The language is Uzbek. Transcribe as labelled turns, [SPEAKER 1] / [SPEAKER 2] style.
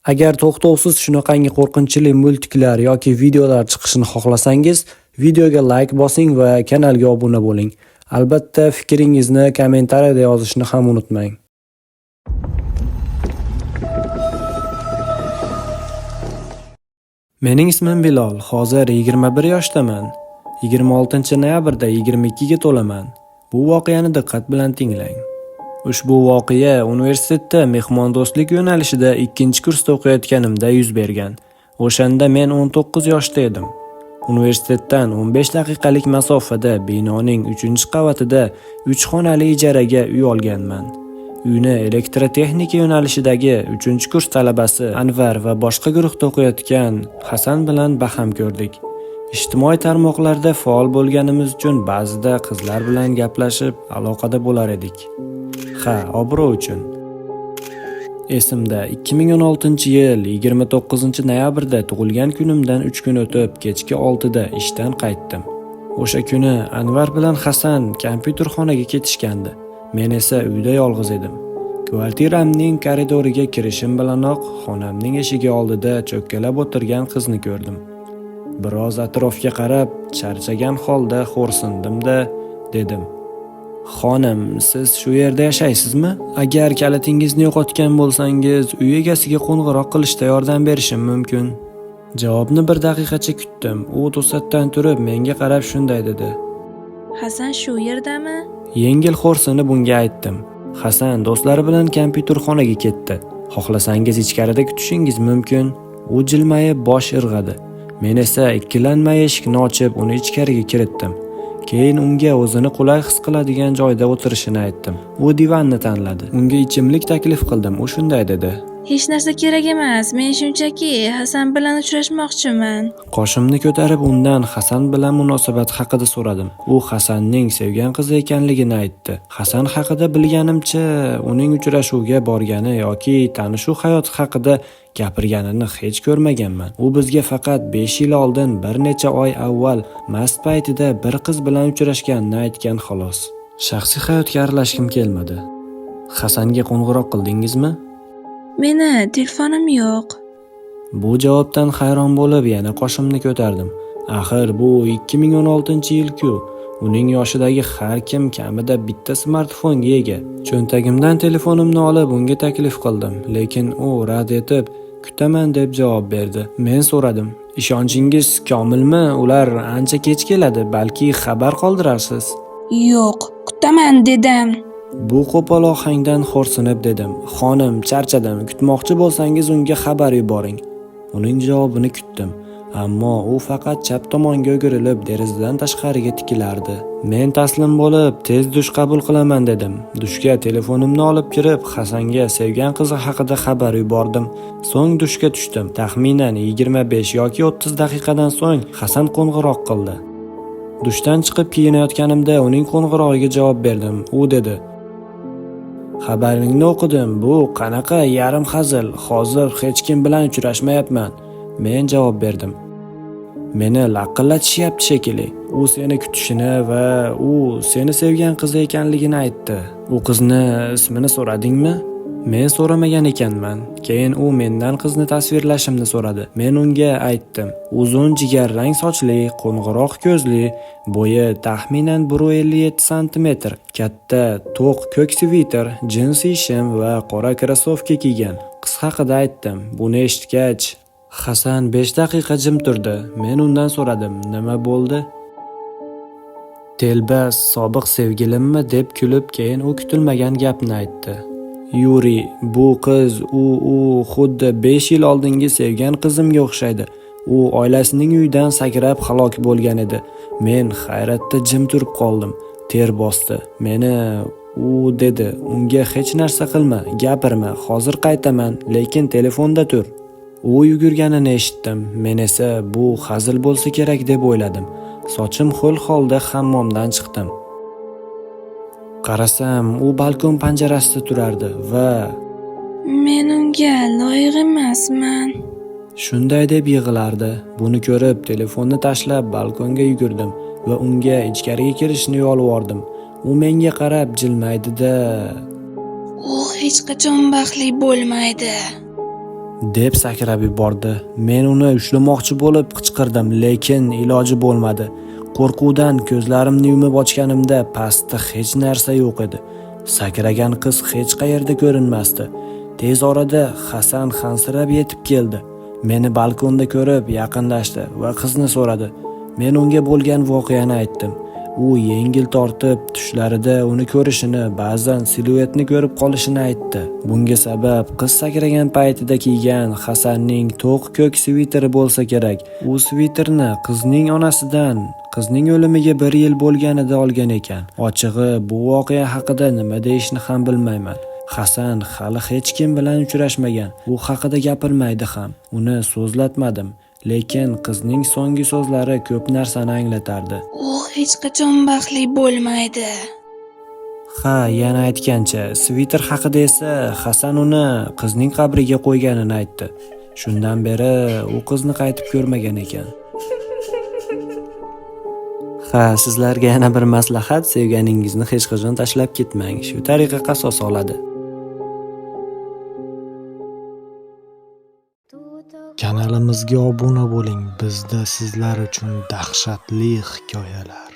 [SPEAKER 1] Agar to'xtovsiz shunaqangi qo'rqinchli multiklar yoki videolar chiqishini xohlasangiz, videoga like bosing va kanalga obuna bo'ling. Albatta, fikringizni kommentariyada yozishni ham unutmang. Mening ismim Bilol, hozir 21 yoshdaman. 26-noyabrda 22 ga to'laman. Bu voqeani diqqat bilan tinglang. Ushbu voqea universitetda mehmondo'stlik yo'nalishida 2-kursda o'qiyotganimda yuz bergan. O'shanda men 19 yoshda edim. Universitetdan 15 daqiqalik masofada binoning 3-qavatida 3 xonali ijaraga uy olganman. Uyni elektrotexnika yo'nalishidagi 3-kurs talabasi Anvar va boshqa guruhda o'qiyotgan Hasan bilan baham ko'rdik. Ijtimoiy tarmoqlarda faol bo'lganimiz uchun ba'zida qizlar bilan gaplashib, aloqada bo'lar edik. Ha, obro' uchun. Esimda, 2016-yil 29-noyabrda tug'ilgan kunimdan 3 kun o'tib, kechki 6 da ishdan qaytdim. O'sha kuni Anvar bilan Hasan kompyuterxonaga ketishgandi. Men esa uyda yolg'iz edim. Kvartiramning koridoriga kirishim bilanoq xonamning eshigi oldida cho'kkalab o'tirgan qizni ko'rdim. Biroz atrofga qarab, charchagan holda xo'rsindim-da, dedim: "Xonim, siz shu yerda yashaysizmi? Agar kalitingizni yo'qotgan bo'lsangiz, uy egasiga qo'ng'iroq qilishda yordam berishim mumkin." Javobni bir daqiqacha kutdim. U to'satdan turib menga qarab shunday dedi:
[SPEAKER 2] Hasan shu yerdami?
[SPEAKER 1] Yengil xo'rsinib unga aytdim: "Hasan do'stlari bilan kompyuterxonaga ketdi. Xohlasangiz ichkarida kutishingiz mumkin." U jilmayib bosh irg'adi. Men esa ikkilanmay eshikni ochib, uni ichkariga kiritdim. Keyin unga o'zini qulay his qiladigan joyda o'tirishini aytdim. U divanni tanladi. Unga ichimlik taklif qildim. U shunday dedi:
[SPEAKER 2] Hech narsa kerak emas. Men shunchaki Hasan bilan uchrashmoqchiman.
[SPEAKER 1] Qoshimni ko'tarib undan Hasan bilan munosabat haqida so'radim. U Hasanning sevgan qizi ekanligini aytdi. Hasan haqida bilganimcha, uning uchrashuvga borgani yoki tanishuv hayoti haqida gapirganini hech ko'rmaganman. U bizga faqat 5 yil oldin bir necha oy avval mast paytida bir qiz bilan uchrashganini aytgan xolos. Shaxsiy hayotga aralashgim kelmadi. Hasanga qo'ng'iroq qildingizmi?
[SPEAKER 2] Meni telefonim yo'q.
[SPEAKER 1] Bu javobdan hayron bo'lib yana qoshimni ko'tardim. Axir bu 2016-yil-ku. Uning yoshidagi har kim kamida bitta smartfonga ega. Cho'ntagimdan telefonimni olib unga taklif qildim, lekin u rad etib, "Kutaman" deb javob berdi. Men so'radim: "Ishonchingiz komilmi? Ular ancha kech keladi, balki xabar qoldirarsiz."
[SPEAKER 2] Yo'q, kutaman dedim.
[SPEAKER 1] Bu qo'pol ohangdan xo'rsinib dedim: "Xonim, charchadim. Kutmoqchi bo'lsangiz unga xabar yuboring." Uning javobini kutdim, ammo u faqat chap tomonga o'girilib derazadan tashqariga tikilardi. Men taslim bo'lib, tez dush qabul qilaman dedim. Dushga telefonimni olib kirib, Hasanga sevgan qizi haqida xabar yubordim. So'ng dushga tushdim. Taxminan 25 yoki 30 daqiqadan so'ng Hasan qo'ng'iroq qildi. Dushdan chiqib kiyinayotganimda uning qo'ng'irog'iga javob berdim. U dedi: "Xabaringni o'qidim. Bu qanaqa yarim hazil? Hozir hech kim bilan uchrashmayapman." Men javob berdim: "Meni laqillashyapti shekilli. U seni kutishini va u seni sevgan qizi ekanligini aytdi. U qizni ismini so'radingmi?" Men so'ramagan ekanman. Keyin u mendan qizni tasvirlashimni so'radi. Men unga aytdim: uzun jigarrang sochli, qo'ng'iroq ko'zli, bo'yi taxminan 157 santimetr, katta, to'q ko'k sviter, jinsi shim va qora krossovka kiygan. Qiz haqida aytdim. Buni eshitgach, Hasan 5 daqiqa jim turdi. Men undan so'radim: "Nima bo'ldi?" Telba sobiq sevgilimmi deb kulib, keyin u kutilmagan gapni aytdi: "Yuri, bu qiz u xuddi 5 yil oldingi sevgan qizimga o'xshaydi. U oilasining uyidan sakrab halok bo'lgan edi." Men hayratda jim turib qoldim. Ter bosdi meni. U dedi: "Unga hech narsa qilma, gapirma, hozir qaytaman, lekin telefonda tur." U yugurganini eshitdim. Men esa bu hazil bo'lsa kerak deb o'yladim. Sochim ho'l holda hammomdan chiqdim. Qarasam, u balkon panjarasida turardi va
[SPEAKER 2] Men unga loyiq emasman.
[SPEAKER 1] shunday deb yig'lardi. Buni ko'rib, telefonni tashlab balkonga yugurdim va unga ichkariga kirishni yolvordim. U menga qarab jilmaydi-da,
[SPEAKER 2] U hech qachon baxtli bo'lmaydi.
[SPEAKER 1] Deb sakrab yubordi. Men uni ushlamoqchi bo'lib qichqirdim, lekin iloji bo'lmadi. Qo'rquvdan ko'zlarimni yumib ochganimda pastda hech narsa yo'q edi. Sakragan qiz hech qayerda ko'rinmasdi. Tez orada Hasan hansirab yetib keldi. Meni balkonda ko'rib yaqinlashdi va qizni so'radi. Men unga bo'lgan voqeani aytdim. U yengil tortib, tushlarida uni ko'rishini, ba'zan siluetni ko'rib qolishini aytdi. Bunga sabab qiz sakragan paytida kiygan Hasanning to'q ko'k sviteri bo'lsa kerak. U sviterni qizning onasidan qizning o'limiga 1 yil bo'lganida olgan ekan. Ochig'i, bu voqea haqida nima deyishni ham bilmayman. Hasan hali hech kim bilan uchrashmagan. U haqida gapirmaydi ham. Uni so'zlatmadim. Lekin qizning so'nggi so'zlari ko'p narsani anglatardi.
[SPEAKER 2] U hech qachon baxtli bo'lmaydi.
[SPEAKER 1] Ha, yana aytgancha, sviter haqida esa Hasan uni qizning qabriga qo'yganini aytdi. Shundan beri u qizni qaytib ko'rmagan ekan. Ha, sizlarga yana bir maslahat, sevganingizni hech qachon tashlab ketmang. Shu tariqa qasos oladi.
[SPEAKER 3] Kanalimizga obuna bo'ling. Bizda sizlar uchun dahshatli hikoyalar.